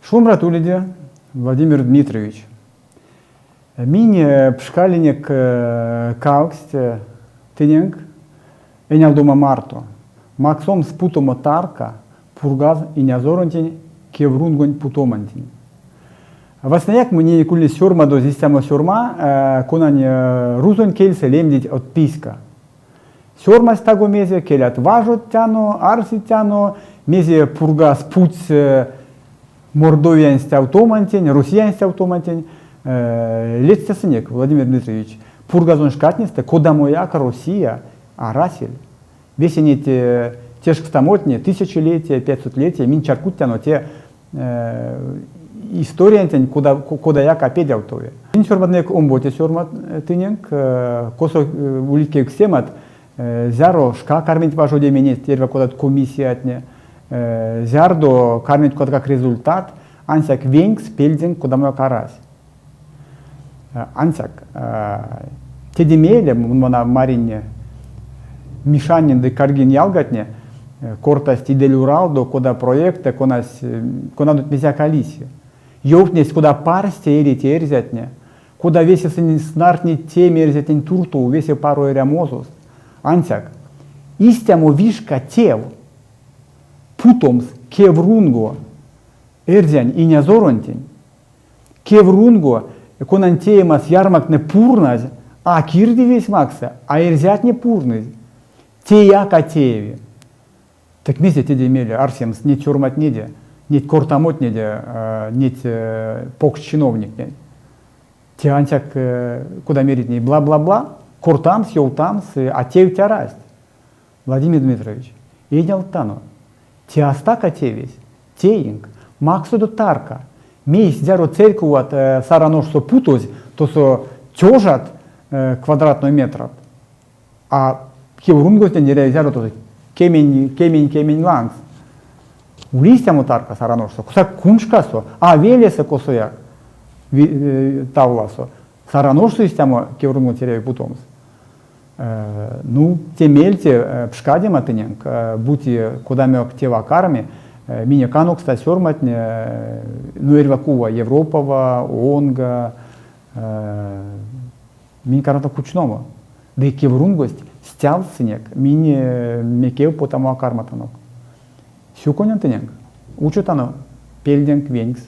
Шумбрат уледе, Владимир Дмитриевич. Минь пшкалинек кавксть тыненк энялдома марто максомс путомо тарка Пургаз инязоронтень кеврунгонь путомантень. Васняяк миненек ульнесь сёрмадозь истямо сёрма, конань рузонь кельсэ лемдить отписка. Сёрмась таго мезе, келят важодтяно, арсетяно, мезе Пургаз путсь Мордовиянь стявтомантень, Россиянь стявтомантень. Ледстясынек, Владимир Дмитриевич, Пургазонь шкатнестэ кодамояк Россия арасель. Весе неть тешкстамотне, тысячелетия, пятьсотлетия, минь чарькодтяно те историянтень кодаяк а педявтови. Минь сёрмадынек омбоце сёрмат тыненк, косо улить кевкстемат, зяро шка кармить важодеме неть эрьва кодат комиссиятне, зярдо кармить кодаткак результат, ансяк венькс пельденк кодамояк арась. Ансяк теде мейле мон маринь Мишанин ды Каргин ялгатне кортасть Идель-Уралдо, кода проектте, конась конадонть мезеяк а лиси. Ёвтнесть, кода парсте эрить эрзятне, кода весе сынь снартнить теме эрзятнень туртов весе паро эрямозост. Ансяк истямо вишка тев путомс кеврунго эрзянь инязоронтень, Кеврунго, конань теемас ярмактне пурназь, а кирдивесь максы, а эрзятне пурнызь. Теяк а тееви. Так мезе теде мейле арсемс неть сёрматнеде, неть кортамотнеде, неть покш чиновниктнень? Те ансяк, кода мерить ней, бла-бла-бла, кортамс, ёвтамс, а тевть арасть. Владимир Дмитриевич, энялдтано, те а стака тевесь, теинк, максодо тарка. Мейсь зяро церькуват Сараношсо путозь, тосо тёжат квадратной метрат, а кеврунготнень эряви зяро тосо кемень, кемень, кемень лангс. Ули истямо тарка Сараношсо, косо куншкасо, а велесэ косояк, Тавласо. Сараношсо истямо кеврунгонть эряви путомс. Ну, те мельте пшкадема тыненк, бути кодамояк тев а карми, минек анокстазь сёрматне, ну, эрьва кува, Европава, ООН-га, минь карматано кучномо. Ды кеврунгость стявтсынек, минь мекев потамо а карматанок. Сюконян тыненк, учотано пельденк венькс.